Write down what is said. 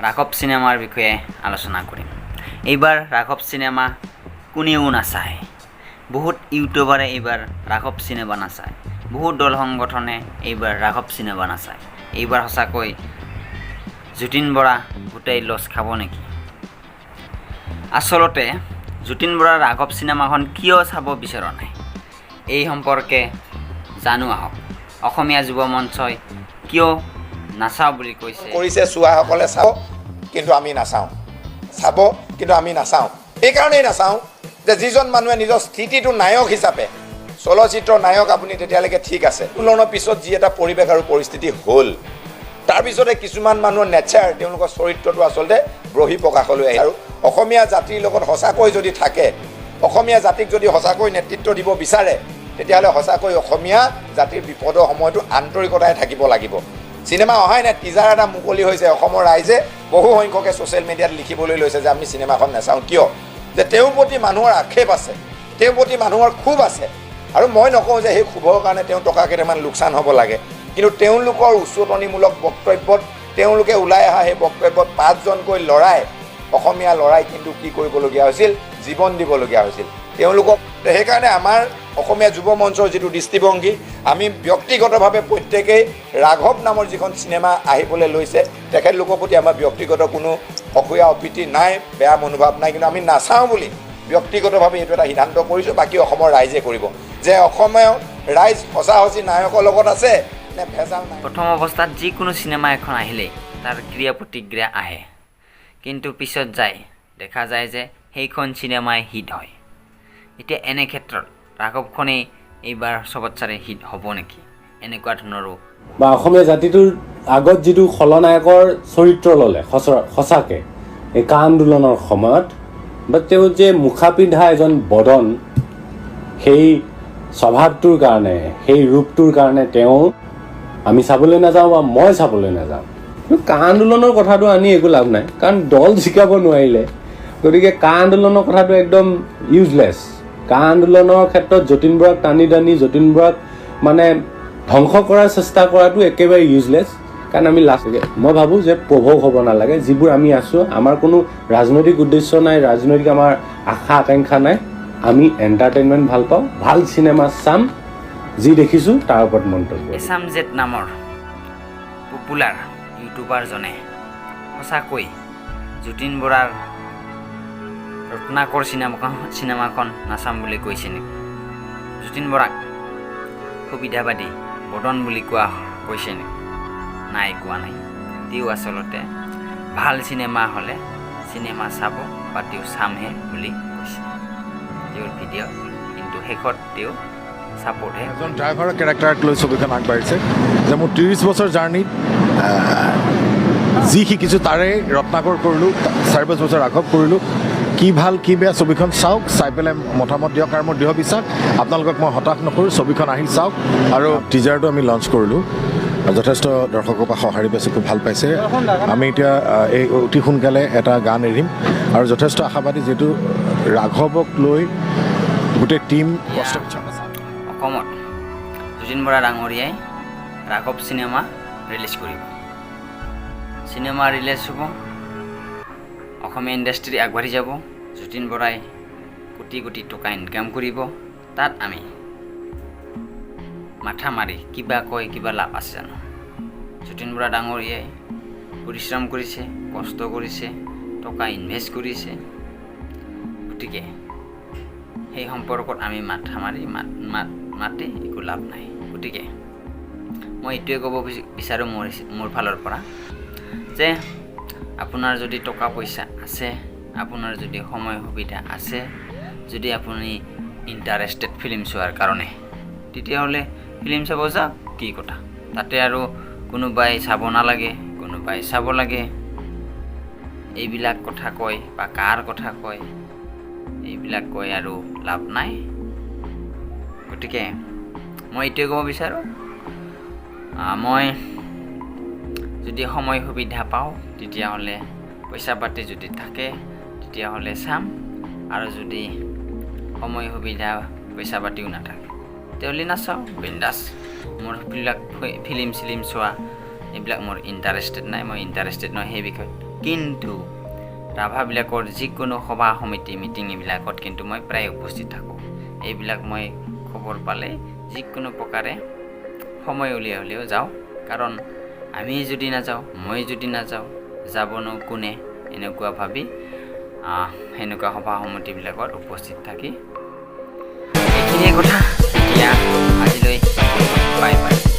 ৰাঘৱ চিনেমাৰ বিষয়ে আলোচনা কৰিম। এইবাৰ ৰাঘৱ চিনেমা কোনেও নাচায়। বহুত ইউটিউবাৰে এইবাৰ ৰাঘৱ চিনেমা নাচায়। বহুত দল সংগঠনে এইবাৰ ৰাঘৱ চিনেমা নাচায়। এইবাৰ সঁচাকৈ যতীন বৰা গোটেই লছ খাব নেকি? আচলতে যতীন বৰাৰ ৰাঘৱ চিনেমাখন কিয় চাব বিচৰা নাই, এই সম্পৰ্কে জানো আহক। অসমীয়া যুৱ মঞ্চই কিয় নাচাওঁ বুলি কৈছে? কৰিছে, চোৱাসকলে চাব, কিন্তু আমি নাচাওঁ। চাব, কিন্তু আমি নাচাওঁ। এইকাৰণেই নাচাওঁ যে যিজন মানুহে নিজৰ স্থিতিটো নায়ক হিচাপে, চলচ্চিত্ৰ নায়ক আপুনি তেতিয়ালৈকে ঠিক আছে, আন্দোলনৰ পিছত যি এটা পৰিৱেশ আৰু পৰিস্থিতি হ'ল, তাৰপিছতে কিছুমান মানুহৰ নেচাৰ, তেওঁলোকৰ চৰিত্ৰটো আচলতে বহি প্ৰকাশলৈ আহে। আৰু অসমীয়া জাতিৰ লগত সঁচাকৈ যদি থাকে, অসমীয়া জাতিক যদি সঁচাকৈ নেতৃত্ব দিব বিচাৰে, তেতিয়াহ'লে সঁচাকৈ অসমীয়া জাতিৰ বিপদৰ সময়তো আন্তৰিকতাৰে থাকিব লাগিব। চিনেমা অহাই নাই, টিজাৰ এটা মুকলি হৈছে। অসমৰ ৰাইজে বহু সংখ্যকে ছ'চিয়েল মিডিয়াত লিখিবলৈ লৈছে যে আমি চিনেমাখন নাচাওঁ। কিয়? যে তেওঁৰ প্ৰতি মানুহৰ আক্ষেপ আছে, তেওঁৰ প্ৰতি মানুহৰ ক্ষোভ আছে। আৰু মই নকওঁ যে সেই ক্ষোভৰ কাৰণে তেওঁ টকা কেইটামান লোকচান হ'ব লাগে, কিন্তু তেওঁলোকৰ উচতনিমূলক বক্তব্যত, তেওঁলোকে ওলাই অহা সেই বক্তব্যত পাঁচজনকৈ ল'ৰাই, অসমীয়া ল'ৰাই কিন্তু কি কৰিবলগীয়া হৈছিল? জীৱন দিবলগীয়া হৈছিল তেওঁলোকক। সেইকাৰণে আমাৰ অসমীয়া যুৱ মঞ্চৰ যিটো দৃষ্টিভংগী, আমি ব্যক্তিগতভাৱে প্ৰত্যেকেই ৰাঘৱ নামৰ যিখন চিনেমা আহিবলৈ লৈছে, তেখেতলোকৰ প্ৰতি আমাৰ ব্যক্তিগত কোনো অসূয়া অপ্ৰীতি নাই, বেয়া মনোভাৱ নাই। কিন্তু আমি নাচাওঁ বুলি ব্যক্তিগতভাৱে এইটো এটা সিদ্ধান্ত কৰিছোঁ। বাকী অসমৰ ৰাইজে কৰিব যে অসমীয়া ৰাইজ সঁচা সঁচি নায়কৰ লগত আছে নে ভেজাল নাই। প্ৰথম অৱস্থাত যিকোনো চিনেমা এখন আহিলেই তাৰ ক্ৰিয়া প্ৰতিক্ৰিয়া আহে, কিন্তু পিছত যায় দেখা যায় যে সেইখন চিনেমাই হিট হয়। এতিয়া এনে ক্ষেত্ৰত ৰাঘৱখনেই এইবাৰ চবতচাৰে হিট হ'ব নেকি, এনেকুৱা ধৰণৰো বা অসমীয়া জাতিটোৰ আগত যিটো খলনায়কৰ চৰিত্ৰ ল'লে, সঁচাকে এই কা আন্দোলনৰ সময়ত বা তেওঁ যে মুখা পিন্ধা এজন বদন, সেই স্বভাৱটোৰ কাৰণে, সেই ৰূপটোৰ কাৰণে তেওঁ আমি চাবলৈ নাযাওঁ বা মই চাবলৈ নাযাওঁ। কিন্তু কা আন্দোলনৰ কথাটো আনি একো লাভ নাই, কাৰণ দল জিকাব নোৱাৰিলে। গতিকে কা আন্দোলনৰ কথাটো একদম ইউজলেছ। কা আন্দোলনৰ ক্ষেত্ৰত যতীন বৰাক টানি টানি যতীন বৰাক মানে ধ্বংস কৰাৰ চেষ্টা কৰাটো একেবাৰে ইউজলেছ। কাৰণ আমি লাষ্ট মই ভাবোঁ যে প্ৰভোক হ'ব নালাগে। যিবোৰ আমি আছোঁ, আমাৰ কোনো ৰাজনৈতিক উদ্দেশ্য নাই, ৰাজনৈতিক আমাৰ আশা আকাংক্ষা নাই। আমি এণ্টাৰটেইনমেণ্ট ভাল পাওঁ, ভাল চিনেমা চাম, যি দেখিছোঁ তাৰ ওপৰত মন্তব্য দিম। এছাম জেড নামৰ পপুলাৰ ইউটিউবাৰজনে সঁচাকৈ যতীন বৰাৰ ৰত্নাকৰ চিনেমাখন নাচাম বুলি কৈছে নেকি? যতীন বৰাক সুবিধাবাদী বদন বুলি কোৱা কৈছে নেকি? নাই, কোৱা নাই। তেওঁ আচলতে ভাল চিনেমা হ'লে চিনেমা চাব বা তেওঁ চামহে বুলি কৈছে তেওঁৰ ভিডিঅ'। কিন্তু শেষত তেওঁ ছাপোৰ্টহে এজন ড্ৰাইভাৰৰ কেৰেক্টাৰক লৈ ছবিখন আগবাঢ়িছে যে মোৰ 30 বছৰ জাৰ্ণিত যি শিকিছোঁ, তাৰে ৰত্নাকৰ কৰিলোঁ, 4-5 বছৰ ৰাঘৱ কৰিলোঁ। কি ভাল কি বেয়া, ছবিখন চাওক, চাই পেলাই মতামত দিয়ক। আৰু মোৰ দৃঢ় বিশ্বাস, আপোনালোকক মই হতাশ নকৰোঁ। ছবিখন আহি চাওক। আৰু টিজাৰটো আমি লঞ্চ কৰিলোঁ, যথেষ্ট দৰ্শকৰ পৰা সঁহাৰি পাইছোঁ, খুব ভাল পাইছে। আমি এতিয়া এই অতি সোনকালে এটা গান এৰিম আৰু যথেষ্ট আশাবাদী, যিহেতু ৰাঘৱক লৈ গোটেই টীম কষ্ট অসমত যতীন বৰা ডাঙৰীয়াই ৰাঘৱ চিনেমা ৰিলিজ কৰিব। চিনেমা ৰিলিজ হ'ব, অসমীয়া ইণ্ডাষ্ট্ৰী আগবাঢ়ি যাব, যতীন বৰাই কোটি কোটি টকা ইনকাম কৰিব। তাত আমি মাথা মাৰি কিবা কয় কিবা লাভ আছে জানো? যতীন বৰা ডাঙৰীয়াই পৰিশ্ৰম কৰিছে, কষ্ট কৰিছে, টকা ইনভেষ্ট কৰিছে। গতিকে সেই সম্পৰ্কত আমি মাথা মাৰি মাত মাত মাতি একো লাভ নাই। গতিকে মই এইটোৱে ক'ব বিচাৰোঁ মোৰ ফালৰ পৰা যে আপোনাৰ যদি টকা পইচা আছে, আপোনাৰ যদি সময় সুবিধা আছে, যদি আপুনি ইণ্টাৰেষ্টেড ফিল্ম চোৱাৰ কাৰণে, তেতিয়াহ'লে ফিল্ম চাব যাওক, কি কথা? তাতে আৰু কোনোবাই চাব নালাগে, কোনোবাই চাব লাগে, এইবিলাক কথা কয় বা কাৰ কথা কয়, এইবিলাক কৈ আৰু লাভ নাই। গতিকে মই এইটোৱে ক'ব বিচাৰোঁ, মই যদি সময় সুবিধা পাওঁ, তেতিয়াহ'লে পইচা পাতি যদি থাকে, তেতিয়াহ'লে চাম। আৰু যদি সময় সুবিধা পইচা পাতিও নাথাকে, তেতিয়াহ'লে নাচাওঁ, বিন্দাছ। মোৰ এইবিলাক ফিল্ম চিলিম চোৱা, এইবিলাক মোৰ ইণ্টাৰেষ্টেড নাই। মই ইণ্টাৰেষ্টেড নহয় সেই বিষয়ত। কিন্তু ৰাভাবিলাকৰ যিকোনো সভা সমিতি, মিটিং এইবিলাকত কিন্তু মই প্ৰায় উপস্থিত থাকোঁ। এইবিলাক মই খবৰ পালে যিকোনো প্ৰকাৰে সময় উলিয়াই হ'লেও যাওঁ, কাৰণ আমি যদি নাযাওঁ, মই যদি নাযাওঁ, যাবনো কোনে, এনেকুৱা ভাবি সেনেকুৱা সভা সমিতিবিলাকত উপস্থিত থাকি। এইখিনিয়ে কথা। এতিয়া আজিলৈ বাই বাই।